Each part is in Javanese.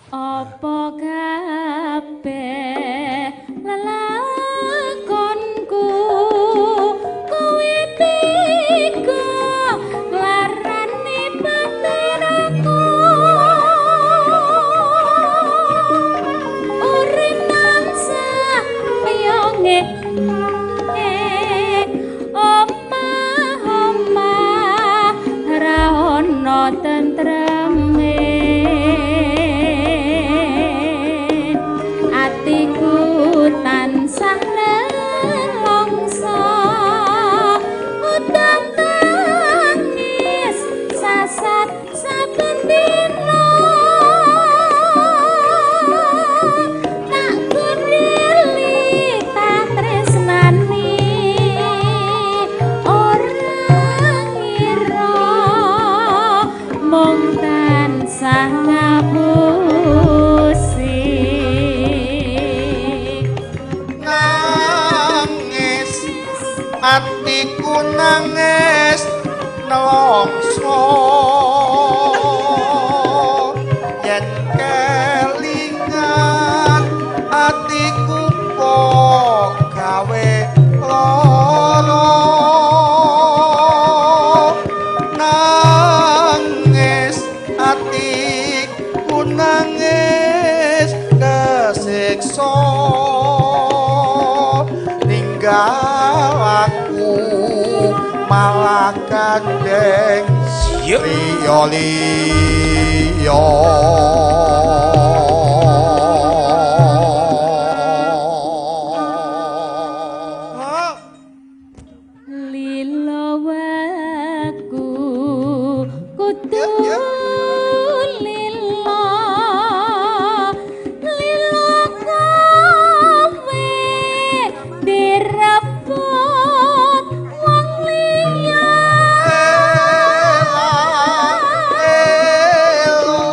Apa kabeh lelakonku kuwi tega nglarani batin aku, urip tansah yonge omah-omah ra ono tentreme, atiku tansah nelongso, udan tangis sasat saben dina, tak kudili tak tresnani ora ngira mung tansah ngapusi. Nangis atiku, nangis nelongso yen kelingan, atiku kok gawe lara. Nangis atiku, nangis kesiksa, ninggal aku malah gandeng liya liya. Lilo waku kudu lilo, lilo kowe direbut wong liya. Ela elo.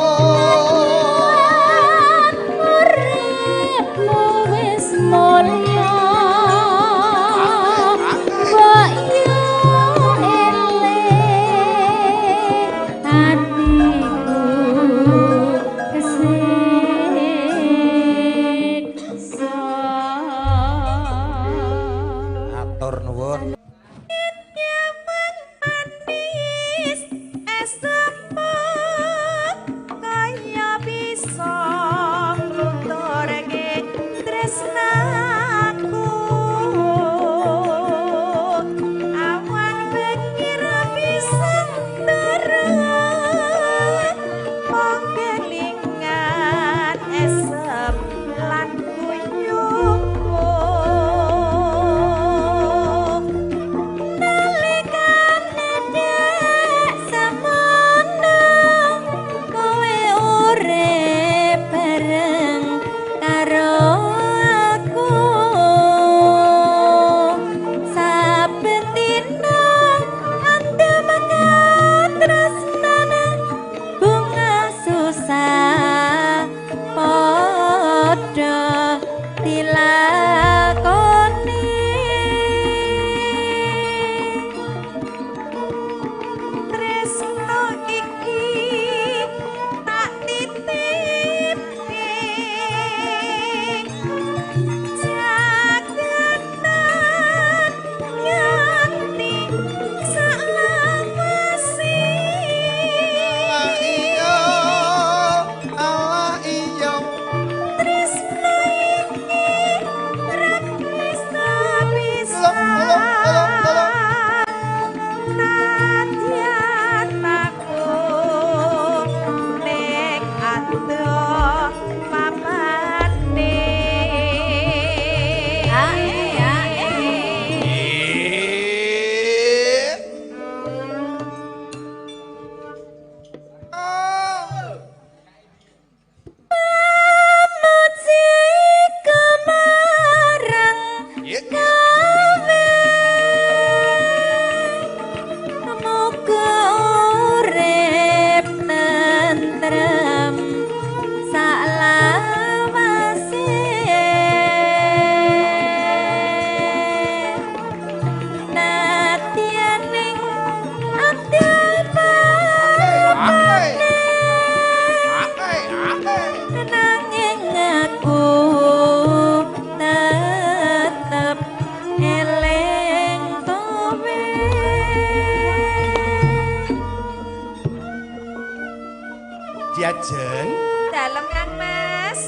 Lajeng Dalem Kang Mas.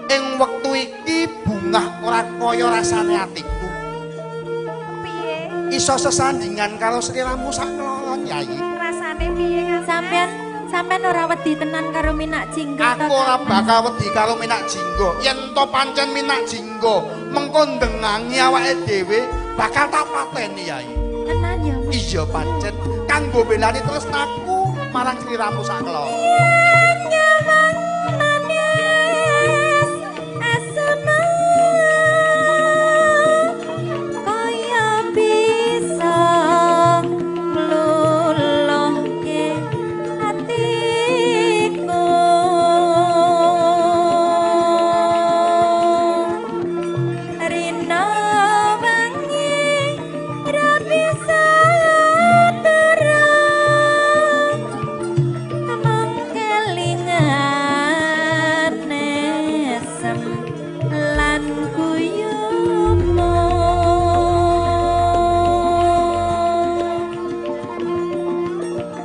Ing wektu iki bungah ora kaya rasane atiku. Piye? Iso sesandingan karo sliramu saklolon, Yai. Rasane piye, Kang Mas? Sampeyan sampeyan ora wedi tenan karo Minak Jinggo to? Aku ora bakal wedi karo Minak Jinggo. Yen to pancen Minak Jinggo mengko ndengangi awake dhewe bakal tak pateni, Yai. Tenan ya, Mas? Iya pancen kanggo belani tresnaku marang sliramu saklolon. Nyawang manis asema kaya bisa mluluhke atiku. Rina wengi ra bisa terang mung kelingan esem lan guyumu.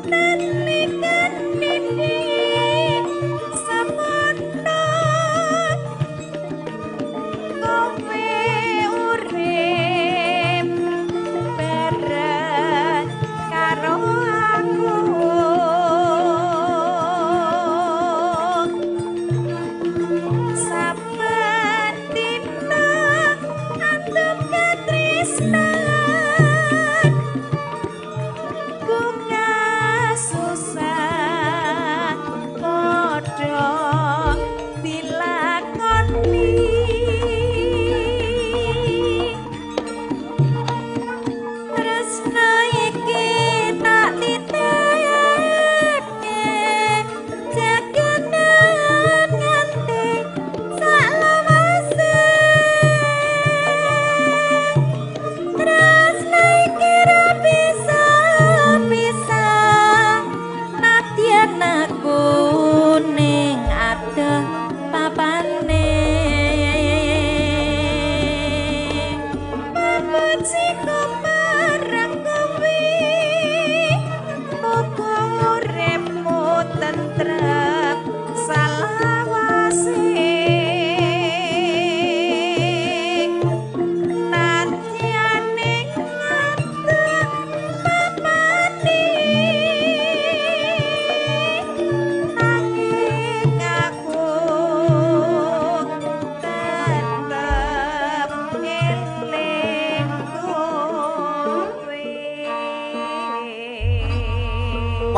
Nalikan nini semono kowe urip bareng karo aku. Saben dina antum katresnan bunga susah padha dilakoni. Tresna iki tak titipke jaganan nganti saklawase. Tresna iki ra bisa pisah nadyan aku ning adoh papane. Papaciku marang kowe muga uripmu tentrem salawase. Nadyan ning adoh papane nanging aku tetep eling kowe.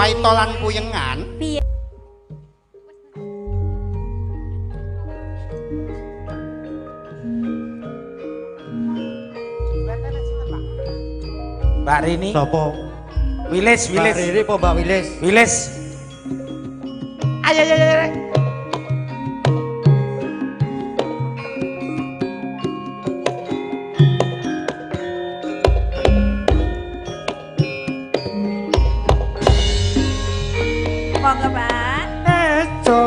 Waita lan kuyengan. Piye? Mbak Rini. Sapa? Wilis, Mbak Wilis. Riri apa Mbak Wilis? Wilis. Ayo, ayo, ayo, ayo. Monggo, Pak. Eco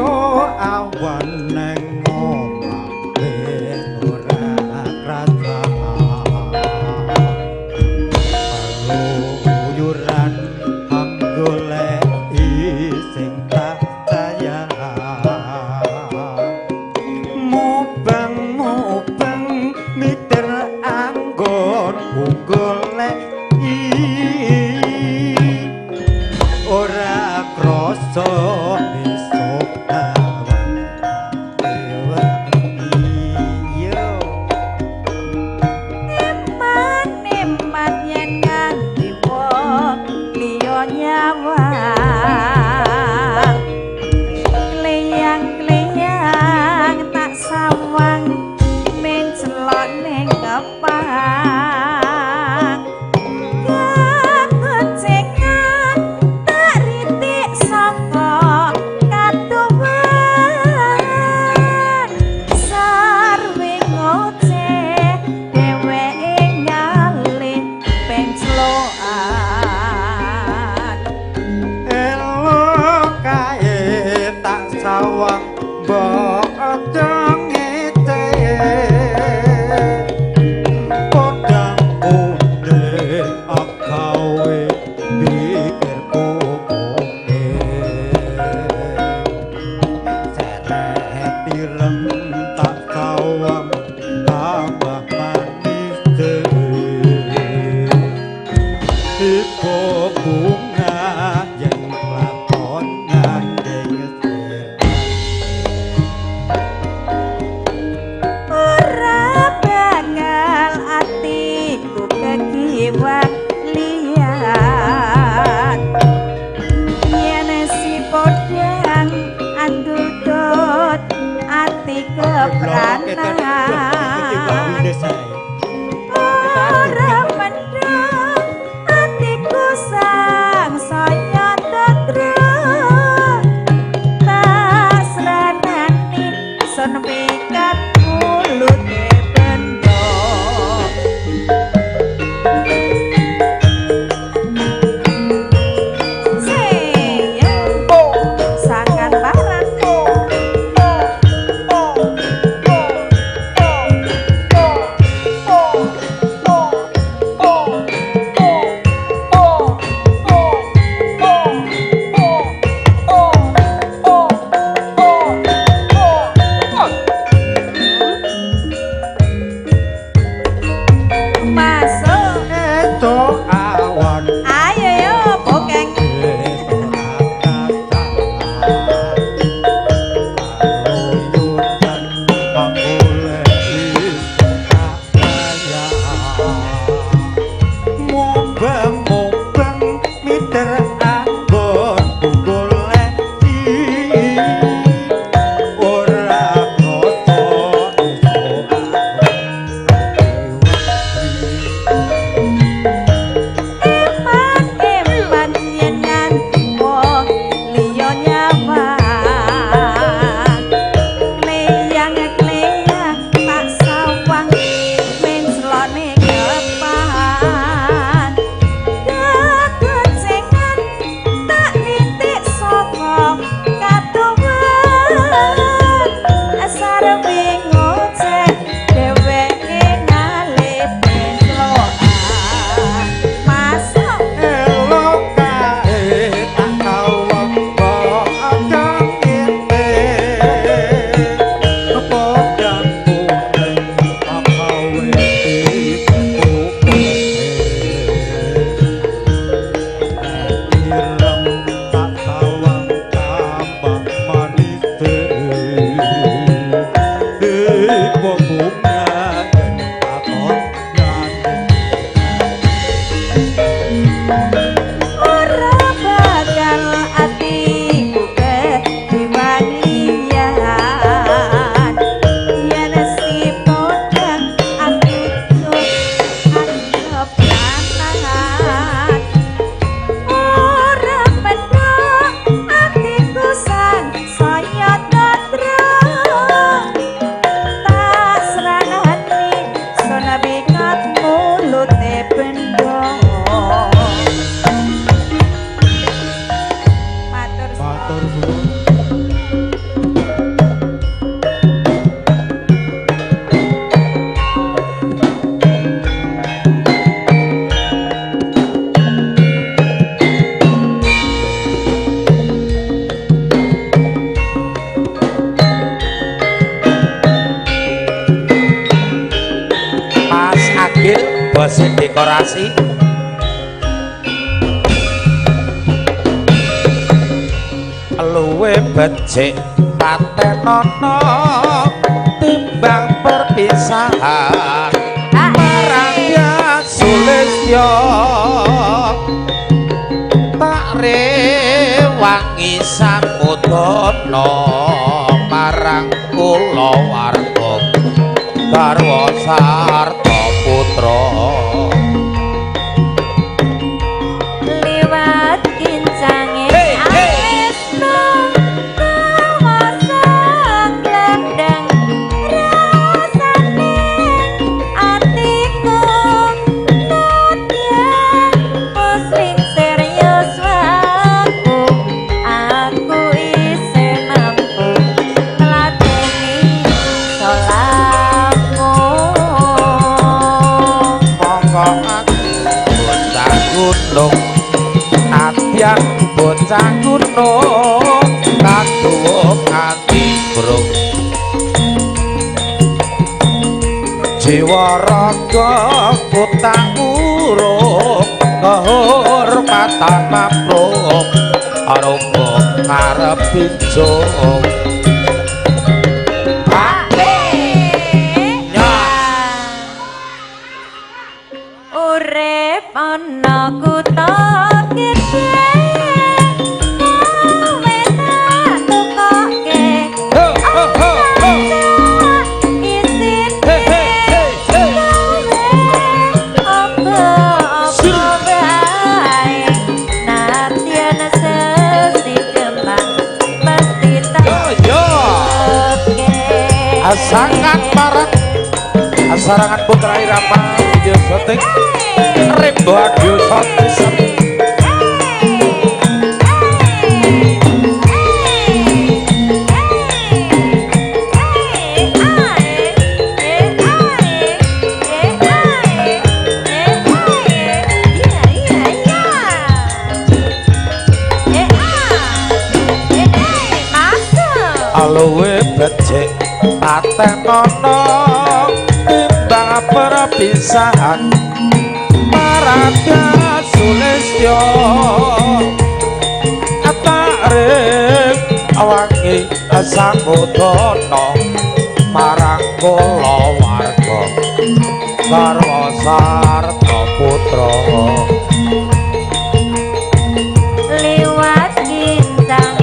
awan neng omah wis ora krasa. Keluyuran anggoleki sing tak sayang. Mubeng-mubeng miter anggon goleki ora krasa besok awan dewangi yo. Eman-eman yen nganti wong liya nyawang. Kleyang-kleyang tak sawang mencelok ning kepang. Kekocengan tak ritik saka katuwen. Sarwe ngoceh dheweke ngalih penclokan. Elok kae tak sawang mbok aja ngece. Podang kuning agawe pikirku kuning. Kepranan. Ora mendhong atiku sang saya tentrem, tak sranani sun pikat mulute bendo. Sing sangat barang. Masuk. Eto awan. Ayo yo bokeng. Eman eman yen nganti wong liya nyawang. Kleyang kleyang tak sawang menclone kepan. Kekecengan tak nitik saka katuwen. Sarwi ngoceh dheweke ngalih penclokan. Masuk. Ora bakal atiku kediwan liyan. Yen si podang aku anggap lanangan. Ora mendhong atiku sang saya tentrem, tak sranani sona bikat mulute bendo. Matur Matur suwun. Mas Agil bose dekorasi. Luwe becik patenono timbang perpisahan marang ya Sulistyo, tak rewangi samudana marang kulawarga garwa sarta putra. Liwat kincange Hey, hey. Alisna kawasa glendeng rasane atiku nadyan muslim serius waku aku isih mampu ngladeni salatmu. Monggo aku bocah gunung nadyan bocah gunung kaduwung ati brung jiwa raga ku tak urung kehormatan mamrung arupa ngarep pinjung. Urip ana kutha gedhe kowe tak tukoke. Ho ho ho ho. Sangat marang sarangan Putra Irama Video Syuting Rimbo Audio Sound. Luwe becik patenono timbang perpisahan Marada Sulistyo tarik wangi samudana marang kulawarga garwa sarta putra liwat gincange.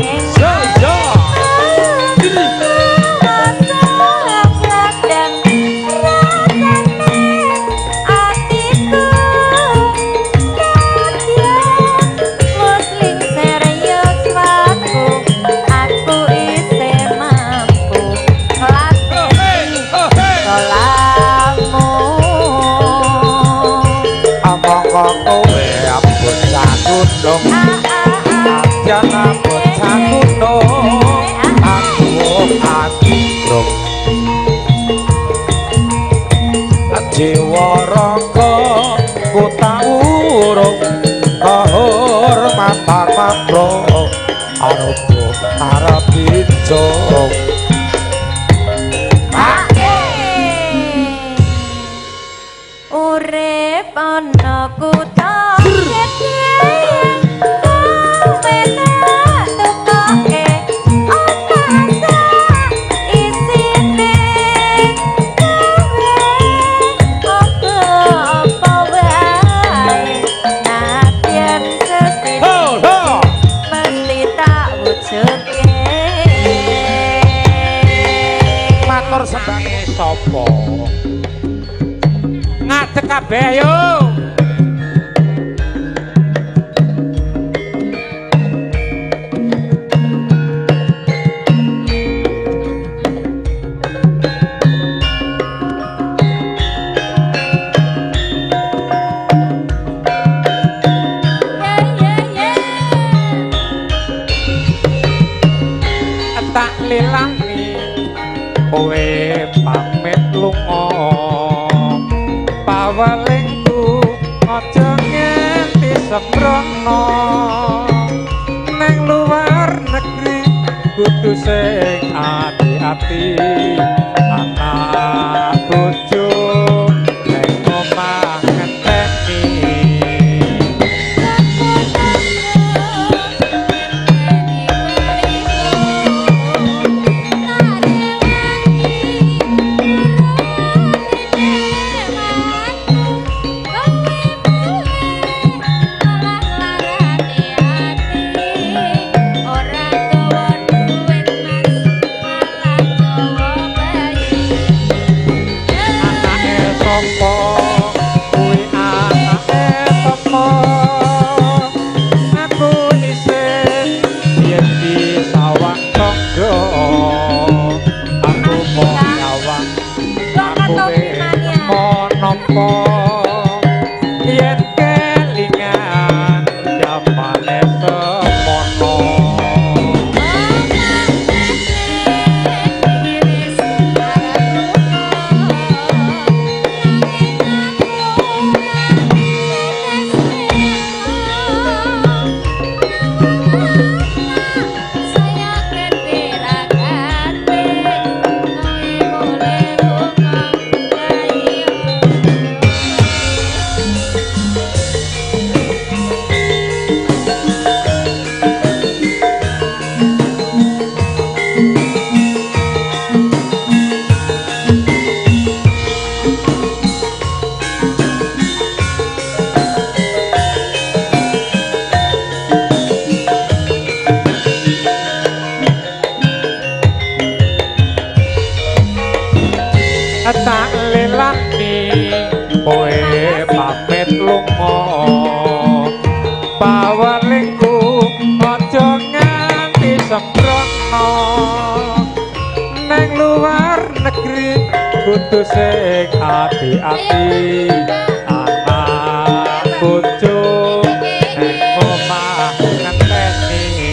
Jiwa raga ku tawurung kahormatan mamro arupa arep ijong. Urip ana kutha gedhe kowe tak tukoke omah sak isine kowe apa wae nadyan sesine mesti tak wujudke. Matur sembange sapa? Ngadeg kabeh yo. Tak lilangi kowe pamit lunga pawelingku aja nganti sembrono neng luar negeri kudu sing ati-ati anak bojo neng omah ngenteni. Yen kelingan jamane semono. Tak lelani kowe pamit lunga pawelingku aja nganti sembrono neng luar negeri kudu sing ati-ati. Anak bojo ning omah ngenteni.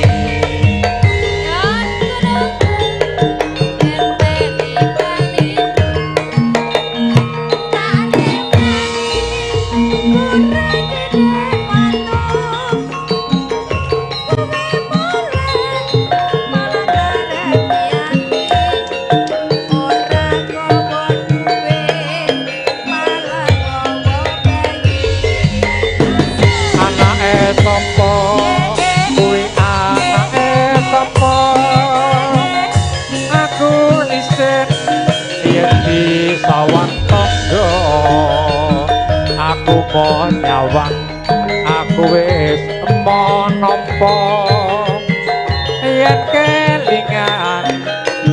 Anake sapa kuwi, anake sapa? Aku isin yen disawang tangga. Aku mau nyawang, aku wis mau nampa. Yen kelingan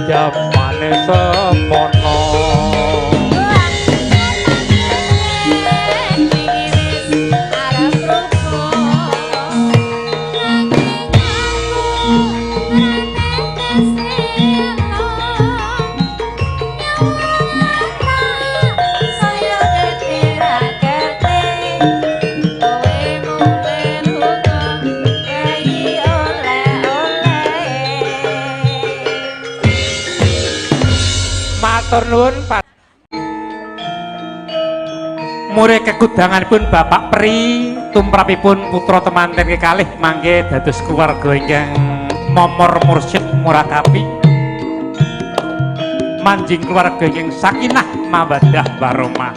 jamane semono. Matur nuwun Pak. Mure kekudanganipun Bapak Pri tumrapipun putra temanten kekalih mangke dados keluarga ingkang momor mursyid murakabi, manjing keluarga ingkang sakinah mawaddah warahmah.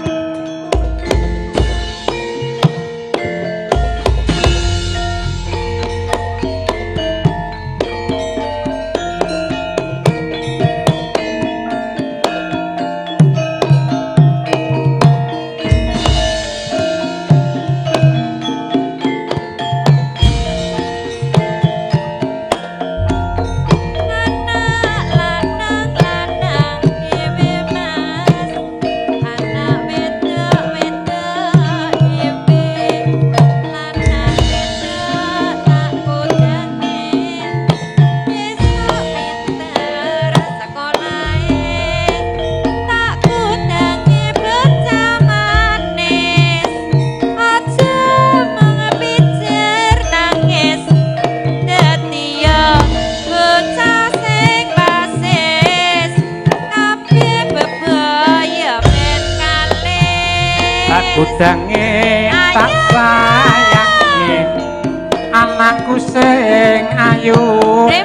Kudange tak sayangi anakku sing ayu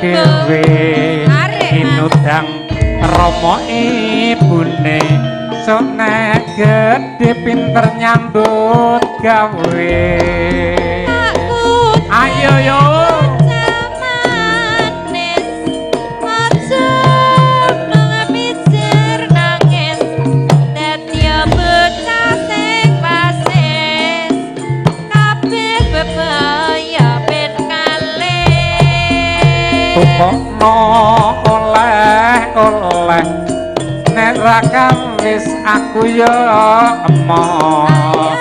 dhewe, inudang rama ibune sok nek gedhe pinter nyambut gawe. Ayo yo. Tukokno oleh-oleh nek ra kawis aku yo emoh.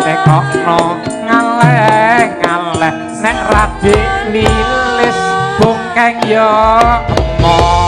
Tekokno ngaleh-ngaleh nek ra dililis bongkeng yo emoh.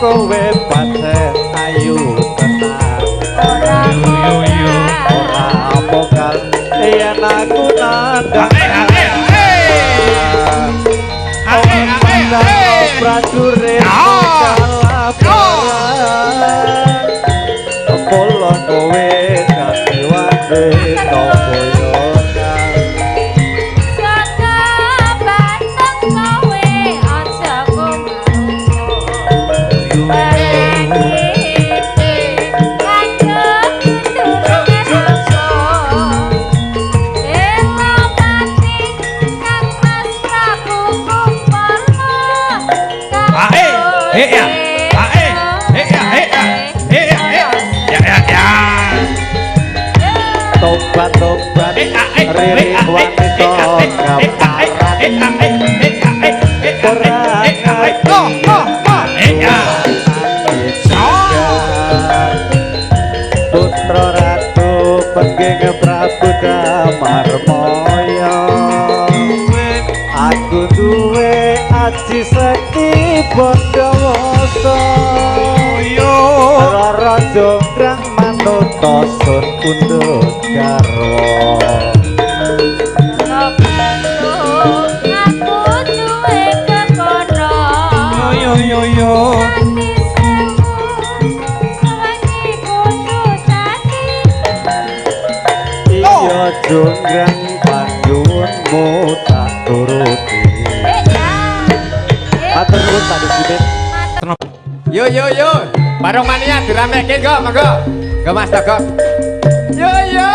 kowe pancen ayu tenan. Ora Yo yo yo. Ora pokal yen aku nandang. Prajurit kalah perang. Polo kowe dadi wanita boyonan. Jaga bateng kowe aja kumrungku. Tobat tobat riri wanita kaparat. Putra Ratu Pengging Prabu Damarmaya. Aku duwe aji sekti Bondowoso. Rara jonggrang manut sun pundhut garwa. Aku duwe kekono. Yo yo yo. Ati sewu sewengi kudu dadi. Iya jonggrang panyuwunmu tak turuti. Matur nuwun Pak Disimin. Yo yo yo. Barong mania diramekke kok, monggo. Go Mas Togo. Yo yo.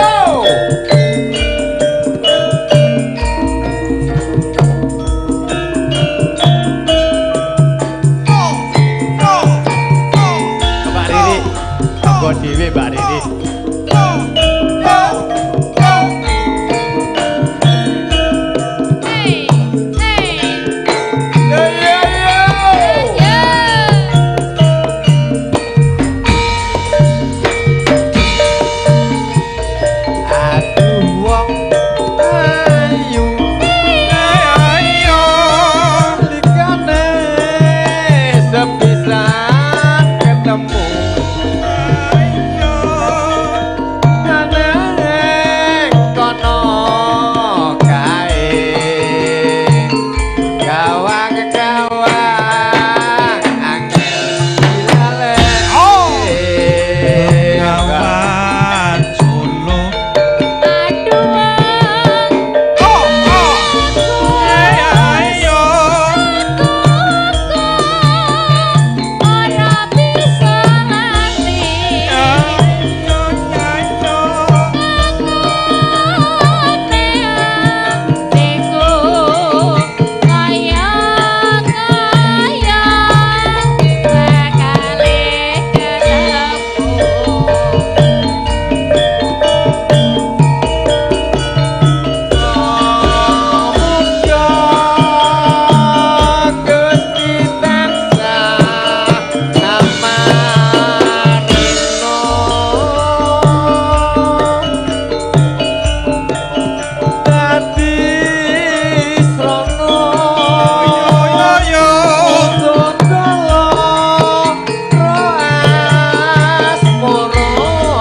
Mbak Riri. Monggo dhewe Mbak Riri. Hey, hey. Yo yo yo. Yo. Aduh wong ayu Ayo. likane sepisan ketemu aneng kono kae gawang gawang angel dilale. Oh. Bengawan Solo. Aduh. Ayo. Ora bisa lali. Ayo ayo. Atiku kaya kaya bakale ketemu. Muga Gusti tansah namarino dadi srana Yo yo. sundala asmara.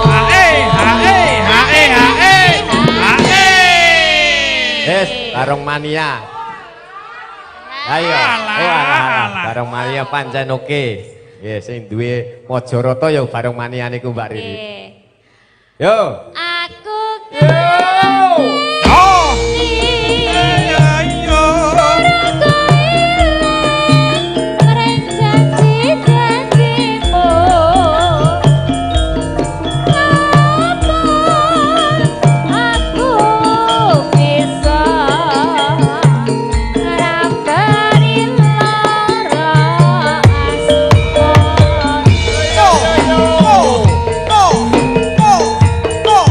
Hae hae hae hae. Hae. Yes, Barong Mania. Ayo, Alah, oh alah, alah. alah. Barong Mania pancen oke. Nggih, sing duwe Mojoroto ya Barong Mania niku Mbak Riri. Yo. Aku Oh. ngerti Ayo. mring janji-janjimu. Apa aku bisa ngrabari lara asmara. No, no, no, no, no.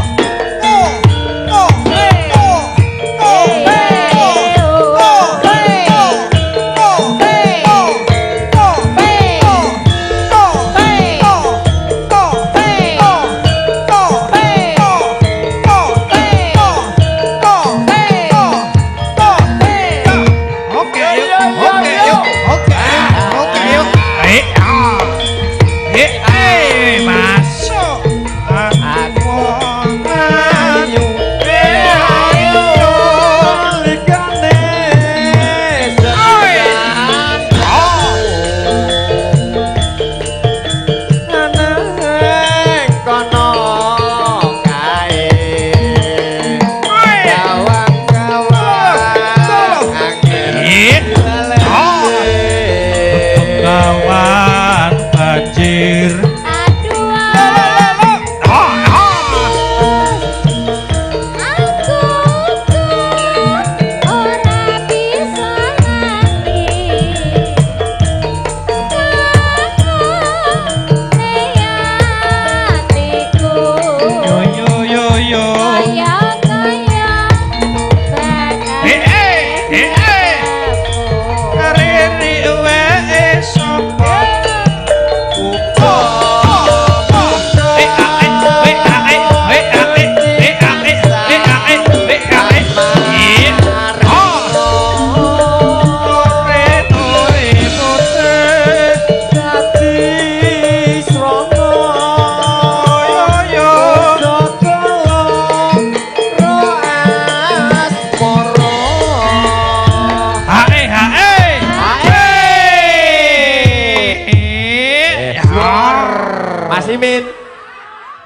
Imin.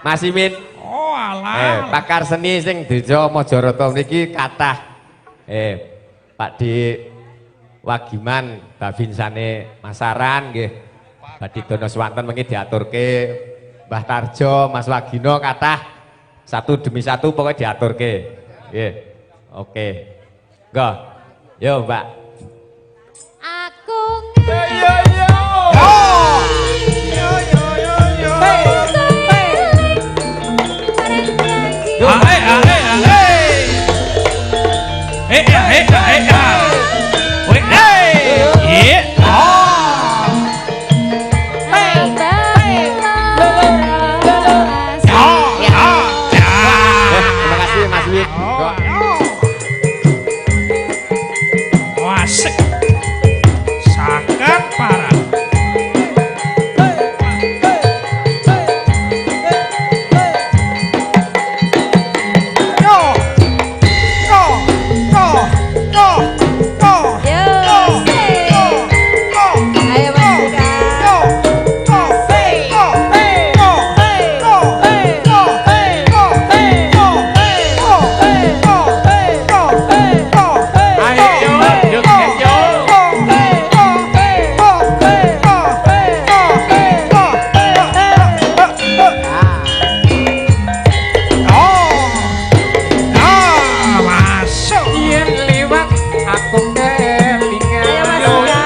Mas Imin. Oh alah. Pakar seni sing desa Mojoroto niki kathah. Pak D Wagiman Babinsane Masaran nggih. Badhe Dono Swanten mengki diaturke Mbah Tarjo, Mas Wagino kathah satu demi satu pokoknya diaturke. Nggih. Oke. Nggo. Yo, Mbak. Aku Yo yo. Yo yo yo yo. Yo. Ae ae ae. Eh eh eh eh. Woi eh. Ye. Oh. Ya ya ya. Terima kasih Mas Wid. Nggo. Asik. Sangat parah. Yo. Yo. Yo. Yo. Yo. Yo. Yo. Yo. Ayo Mas Dika. Yo. Yo. Yo. Yo. Yo. Yo. Yo. Yo. Yo. Yo. Yo. Ayo joget yo. Masuk. Yen liwat aku kelingan. Ayo Mas Dika.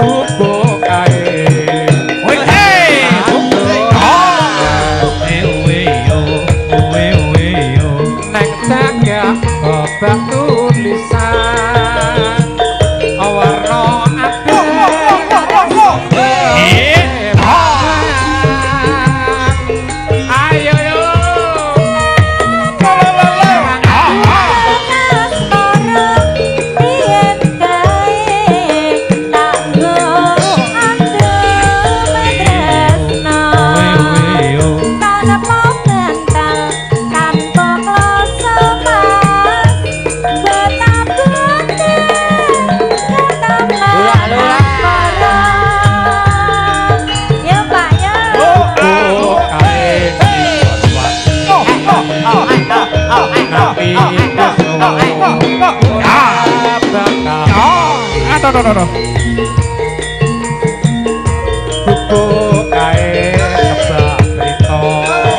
Gubuk kae. Woi, hey. Oh. Eh, oe, yo. Oe, oe, yo. Neng cagak babak tulisan warna abang. Eh, Ayo yo. Oe, oe, yo. Ya Pak ya. Oh, ah, Gubuk kae. oh, oh, oh, oh, Ngerti Ah. bakal Oh, ah, toh, toh, toh, toh. gubuk kae kebak rita.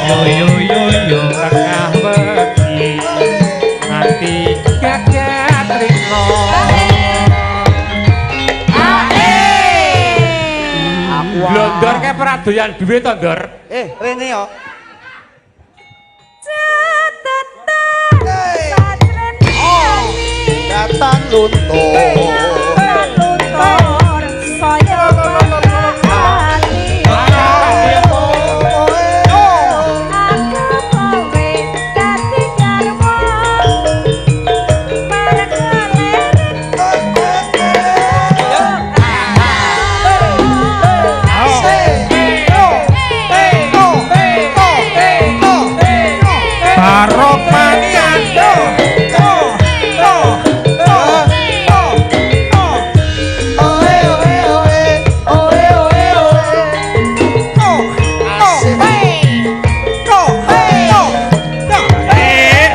Yo, yo, yo, yo. Tengah wedi nganti gagat rina. Lho Ndor kae pradoyan duwe to Ndor? Rene yo. Datan luntur. Barokmania. Oh, oh, oh, oh, oh. Oe oe oe oe oe oe. Oh, oh, oh, oh, oh. Eh,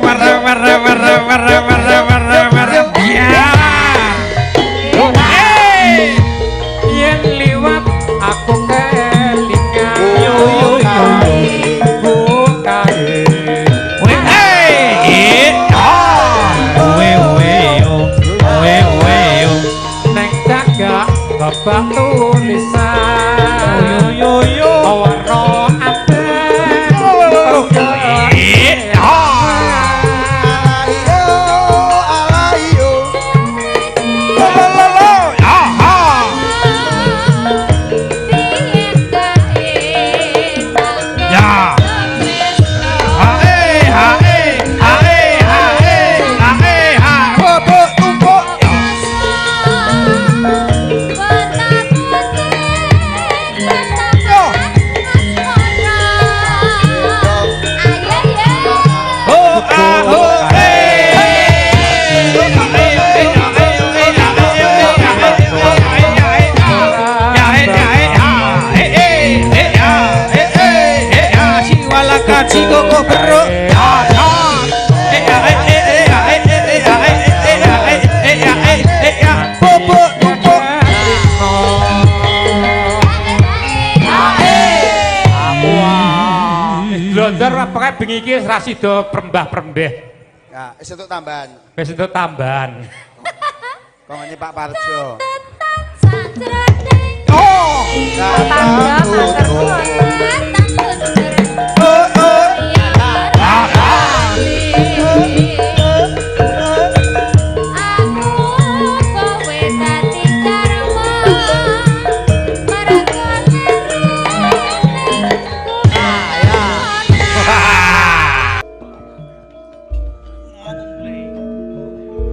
warna, warna, warna, warna, warna, warna, warna. Ya. Eh, Yen liwat aku kelingan. Yo, yo, yo. Gubuk kae. Weh, eh, eh, ah. Oe, oe, yo. Oe, oe, yo. Neng cagak babak tulisan. Yo, yo, yo. Warna abang. Eh, ah. Alayo alayo. Lo, lo, lo, lo. Ah, ah. Ya. Ha, eh, ha, eh, ha, eh, ha, eh, ha, eh, ha. Bobok tumpuk. Ho, ah, ho, eh. Eh, eh, eh, eh, eh, eh, eh, eh, eh, eh, eh, eh, eh, eh, eh, eh, Aji koko beruk. Eh eh eh eh eh eh eh eh eh eh eh eh eh bubuk tumpuk. Glondor pokoke bengi iki wis ra sida prembah-prembeh. Ya, wis entuk tambahan. Wis entuk tambahan. Kongone Pak Parjo. Oh. Tangga matur nuwun. Oh oh. Aku kowe dadi karma marga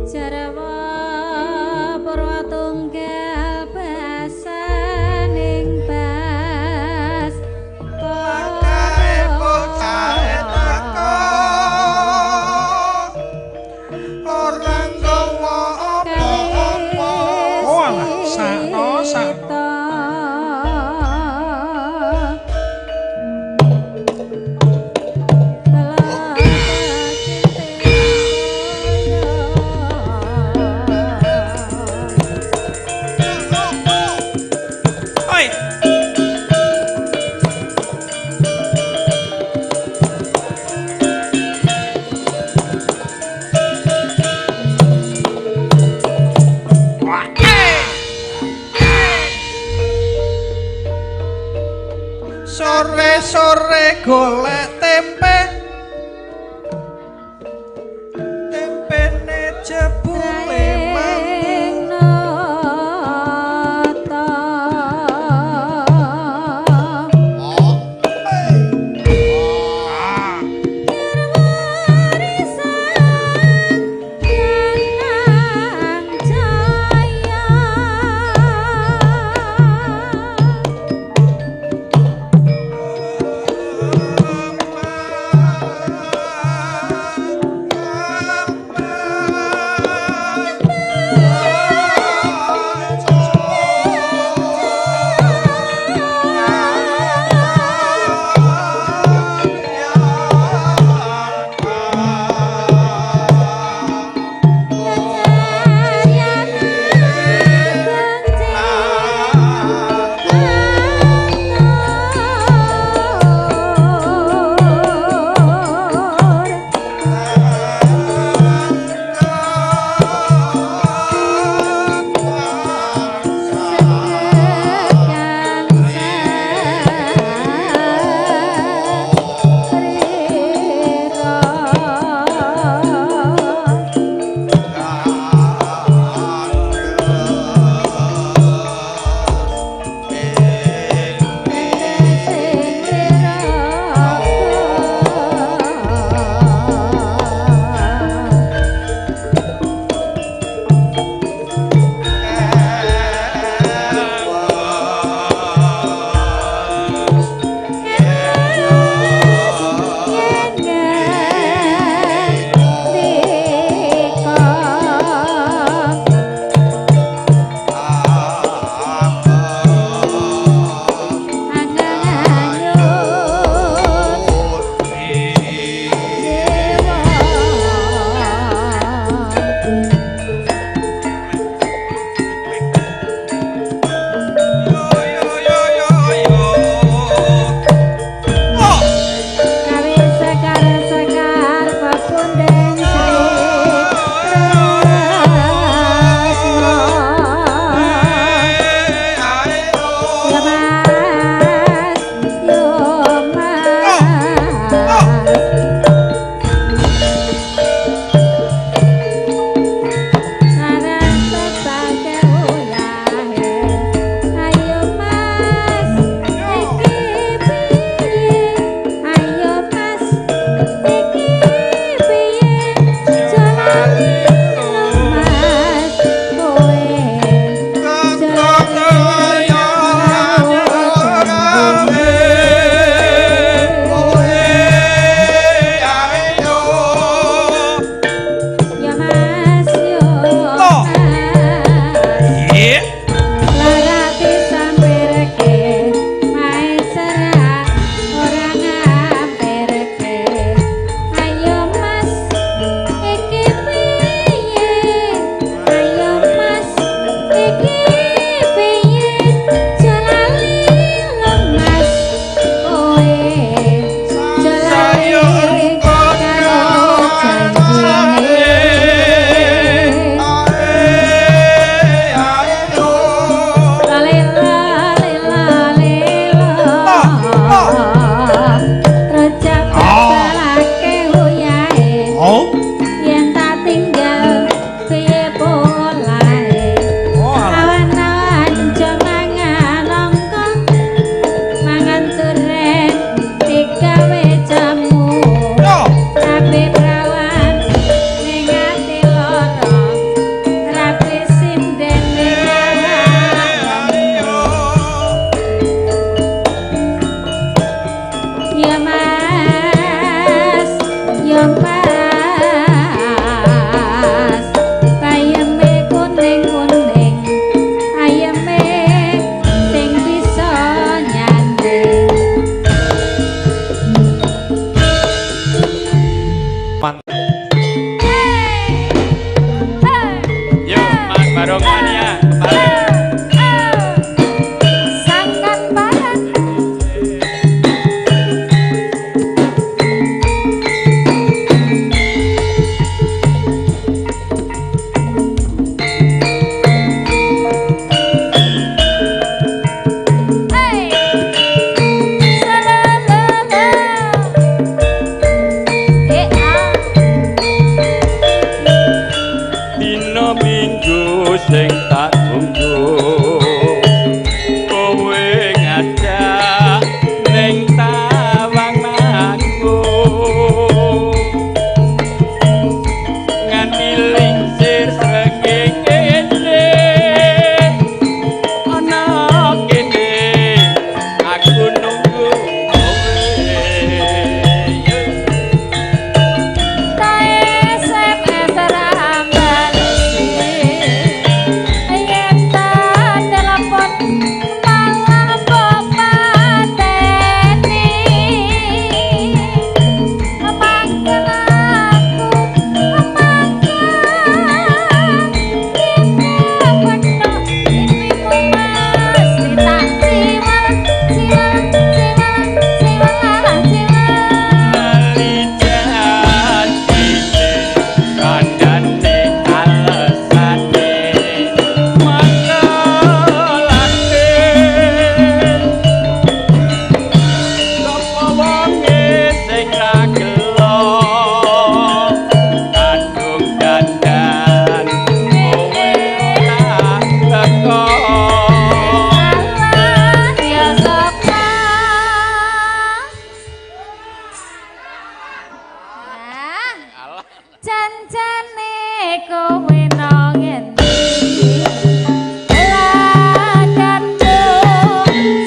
Jarawa purwa tunggal basaning bas Lakare bocah teko. Ora nggawa apa-apa. Oh alah, sakno sakno. Oi. Sore-sore golek tempe. Tempene jebule mambu. kowe nang endi? Lakatku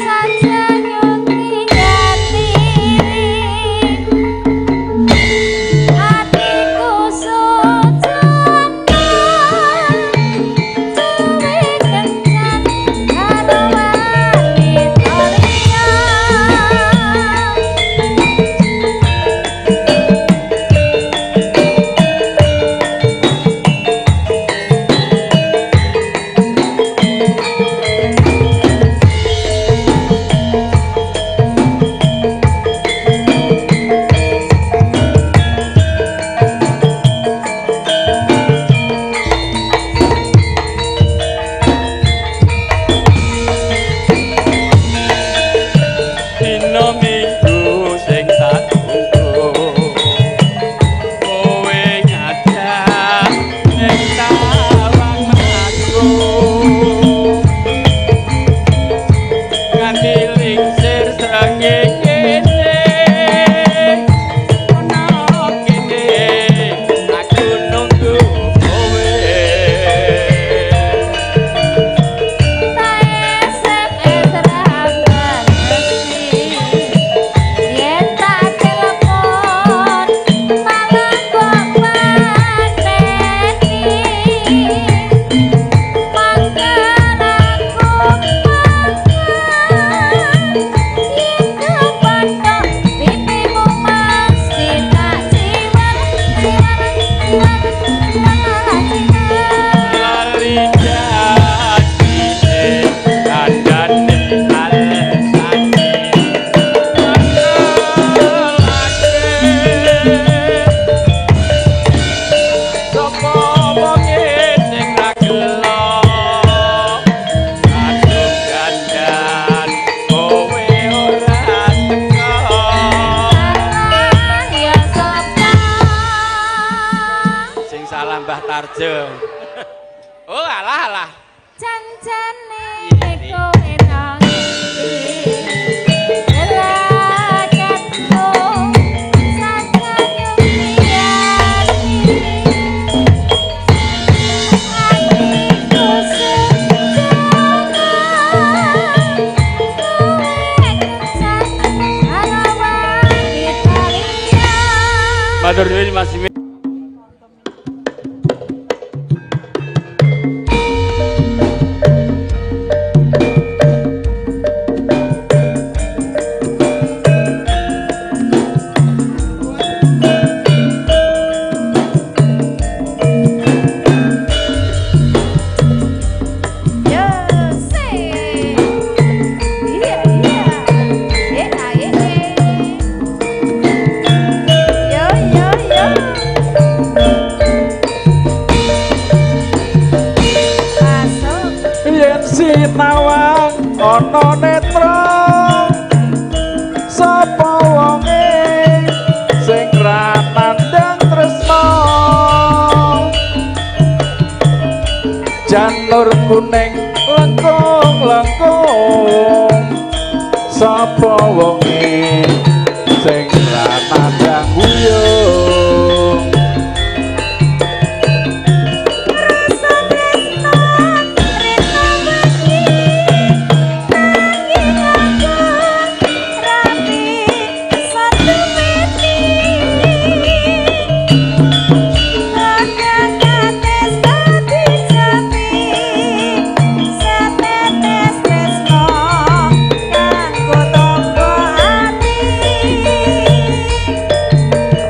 saja nyuti ati. Atiku sujana kowe kencan karo wanita liya. Dina Minggu sing tak tunggu, kowe ngajak ning Tawang Agung. Nganti lingsir srengenge ana kene, aku nunggu kowe. Ta SMS ra balesi, yen tak telepon malah kok pateni. Mangken aku mangkat yen kepethuk pipimu mesti tak ciwar ciwar ciwar ciwar ciwar. Lali janjine kandhane alesane mangelake sapa wonge sing ra gelo kadung gandan kowe ora teko. Salah ya sapa? Sing salah Mbah Tarjo. Oh alah alah. Janjane kowe nang endi? Lakatku saja nyuti ati. Atiku sejana kowe kencan karo wanita liya. Matur nuwun Mas Imin. Yo, se. Iya, iya. Eh, ah, eh, eh. Yo, yo, yo. Masuk. Yen sinawang ana netra, sapa wonge sing ra nandhang tresna? Janur kuning lengkung-lengkung, sapa wonge sing ra nandhang wuyung? Rasa tresno rena wengi, nanging aku ra bisa tumiti. Akeh dadi japi, setetes tresno kanggo tangga ati.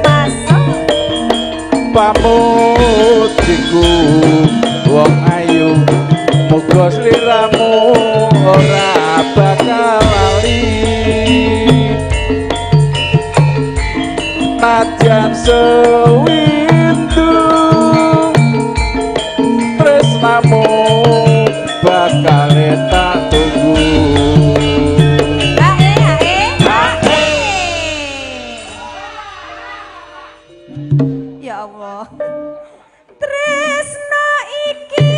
Masuk. Pamujiku wong ayu, muga sliramu ora bakal lali. Najan sewindu tresnamu bakal tak tunggu. Ae, ae, ae. Ya Allah. Tresno iki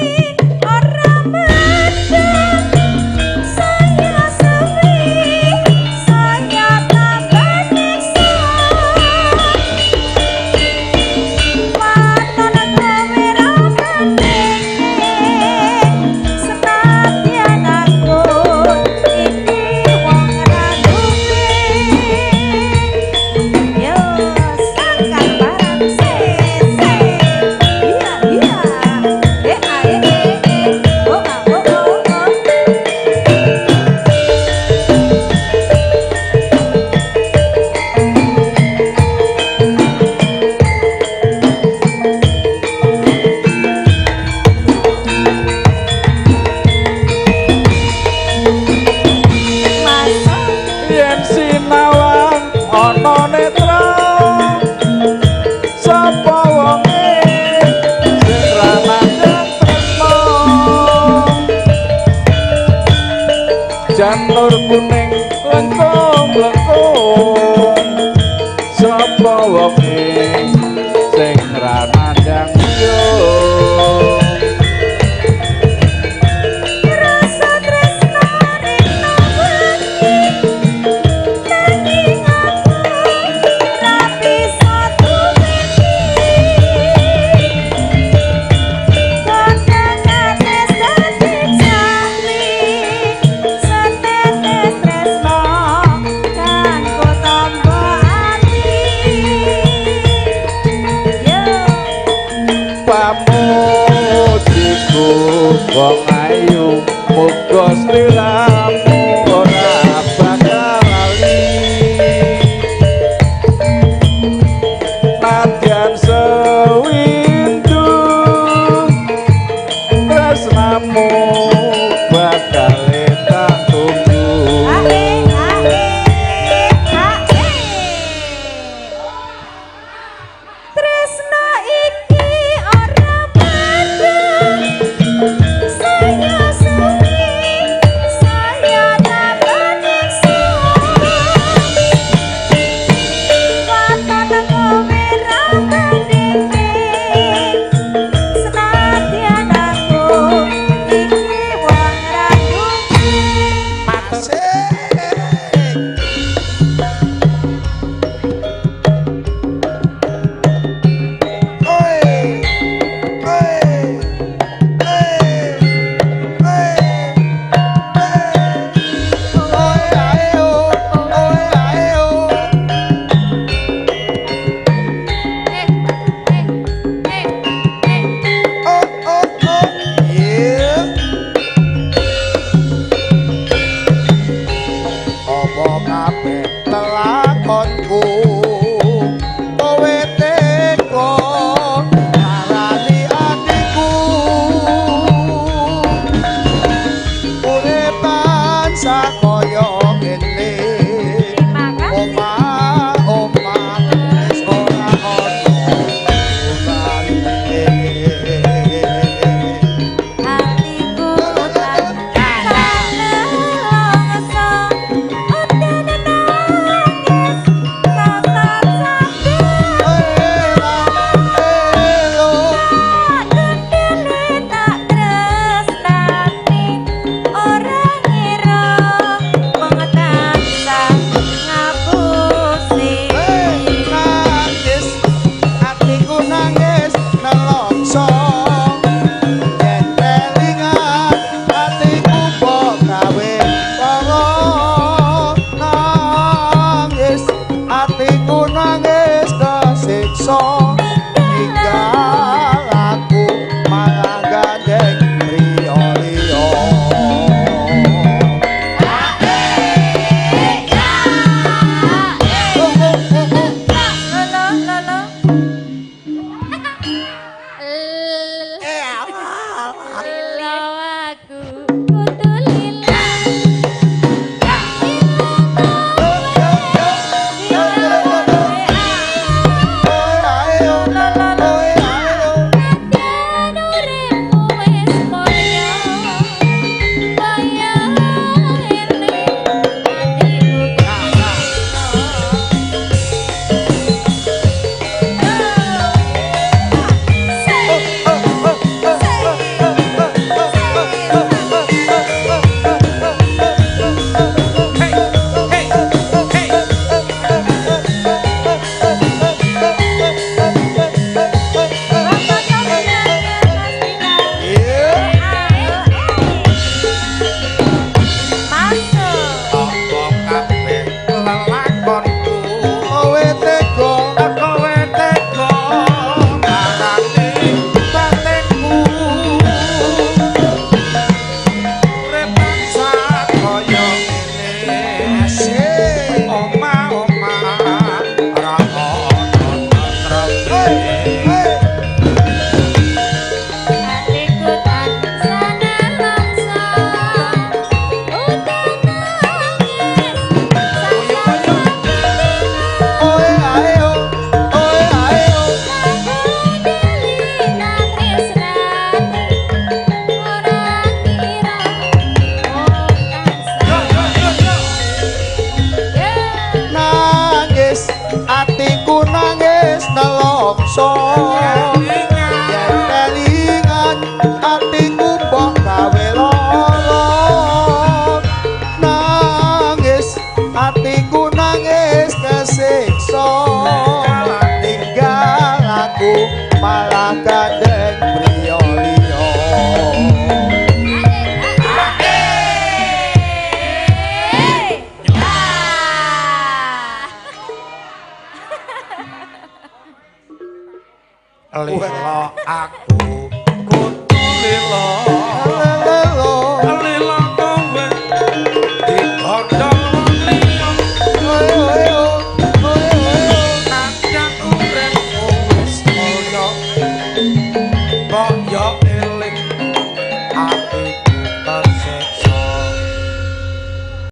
ora mendem, saya suwi, saya tambah nyiksa. Waton kowe ra Sapa wonge sing ra nandang yo? Rasa tresno rina wengi, nanging aku ra bisa duweni. Godhong kates dadi jali, setetes tresno kanggo tombo ati. Lilo aku kudu